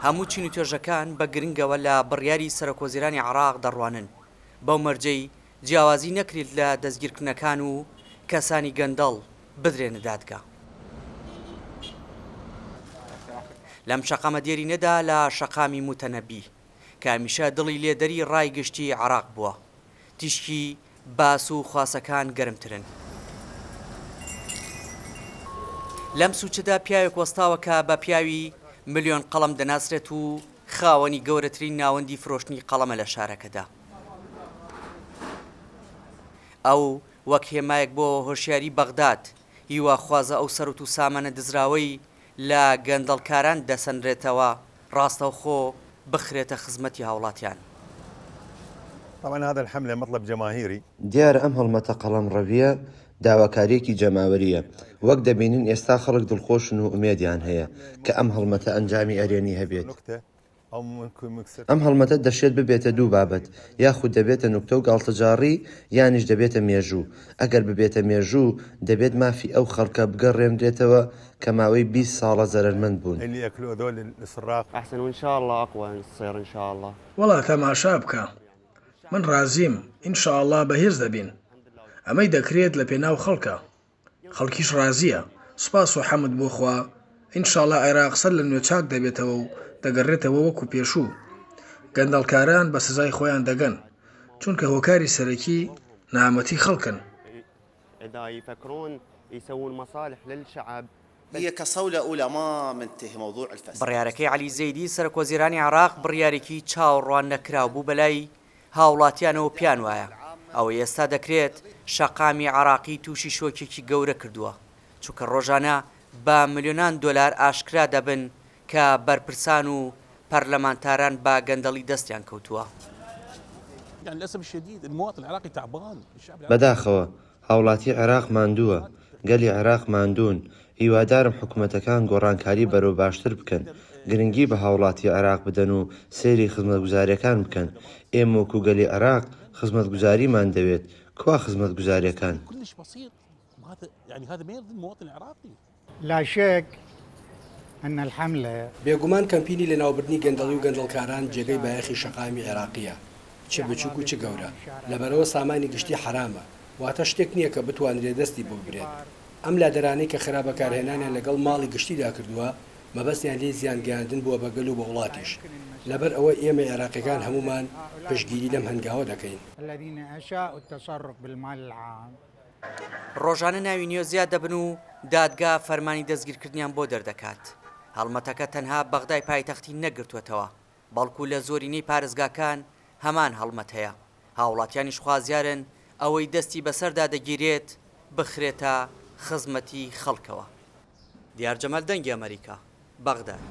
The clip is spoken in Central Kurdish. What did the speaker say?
هەموو چین و توێژەکان بە گرنگەوە لە بڕیاری سەرۆکوەزیرانی عێراق دەڕوانن، بەو مەرجەی جیاوازی نەکرێت لە دەستگیرکردنەکان و کەسانی گەندەڵ بدرێنە دادگا. لەم شەقامە دێرینەدا لە شەقامی موتەنەبی، کە هەمیشە دڵی لێدەری ڕای گشتی عێراق بووە، تیشکی باس و خواسەکان گەرمترن. لەم سوچەدا پیاوێک وەستاوە کە بە پیاوی ملیۆن قەڵەم دەناسرێت و خاوەنی گەورەترین ناوەندی فرۆشتنی قەڵەمە لە شارەکەدا. ئەو وەک هێمایەک بۆ هۆشیاری بەغداد، هیواخوازە ئەو سەروت و سامانە دزراوەی لە گەندەڵکاران دەسەنرێتەوە، ڕاستەوخۆ بخرێتە خزمەتی هاوڵاتیان. طبعا هذا الحملە مطلب جماهیری. دیارە ئەم هەڵمەتە قەڵەمڕەوییە داواکارییەکی جەماوەرییە، وەک دەبینین ئێستا خەڵک دڵخۆشن و ئومێدیان هەیە کە ئەم هەڵمەتە ئەنجامی ئەرێنی هەبێت. ئەم هەڵمەتە دەشێت ببێتە دوو بابەت، یاخود دەبێتە نوکتە و گاڵتەجاڕی، یانیش دەبێتە مێژوو. ئەگەر ببێتە مێژوو، دەبێت مافی ئەو خەڵکە بگەڕێنرێتەوە کە ماوەی 20 ساڵە زەرەرمەند بوون. وەڵا تەماشا بکە من ڕازیم ان شاءاللە بەهێز دەبین ئەمەی دەکرێت لە پێناو خەڵکە خەڵکیش ڕازیە سوپاس و حەمد بۆ خوا ان شاءاللە عێراق سەر لە نوێ چاک دەبێتەوە و دەگەڕێتەوە وەکو پێشوو گەندەڵکاران بە سزای خۆیان دەگەن چونکە هۆکاری سەرەکی نەهامەتی خەڵکن. بڕیارەکەی عەلی زەیدی سەرۆکوەزیرانی عێراق بڕیارێکی چاوەڕوان نەکراو بوو بەلای هاوڵاتیانەوە پێیان وایە ئەوەی ئێستا دەکرێت شەقامی عێراقی تووشی شۆکێکی گەورە کردووە چونکە ڕۆژانە بە ملیۆنان دۆلار ئاشکرا دەبن کە بەرپرسان و پەرلەمانتاران بە گەندەڵی دەستیان کەوتووە. بەداخەوە، هاوڵاتی عێراق ماندووە، گەلی عێراق ماندوون، هیوادارم حکومەتەکان گۆڕانکاری بەرەو باشتر بکەن، گرنگی بە هاوڵاتی عێراق بدەن و سەیری خزمەتگوزارییەکان بکەن، ئێمە وەکو گەلی عێراق خزمەتگوزاریمان دەوێت، کوا خزمەتگوزارییەکان؟ بێگومان کەمپینی لەناوبردنی گەندەڵی و گەندەڵکاران جێگەی بایەخی شەقامی عێراقییە، چ بچوک و چ گەورە، لەبەرئەوە سامانی گشتی حەرامە، واتە شتێک نییە کە بتوانرێت دەستی بۆ ببرێت. ئەم لادەرانەی کە خراپ بەکارهێنانیان لەگەڵ ماڵی گشتیدا کردووە، مەبەستیان لێی زیان گەیاندن بووە بە گەل و بە وڵاتیش. لەبەر ئەوە ئێمەی عێراقییەکان هەموومان پشتگیری لەم هەنگاوە دەکەین. ڕۆژانە ناوی نوێ زیاد دەبن و دادگا فەرمانی دەستگیرکردنیان بۆ دەردەکات. هەڵمەتەکە تەنها بەغدای پایتەختی نەگرتووەتەوە، بەڵکو لە زۆرینەی پارێزگاکان هەمان هەڵمەت هەیە، هاوڵاتیانیش خوازیارن ئەوەی دەستی بەسەردا دەگیرێت بخرێتە خزمەتی خەڵکەوە. دیار جەمال دەنگی ئەمەریکا، بەغداد.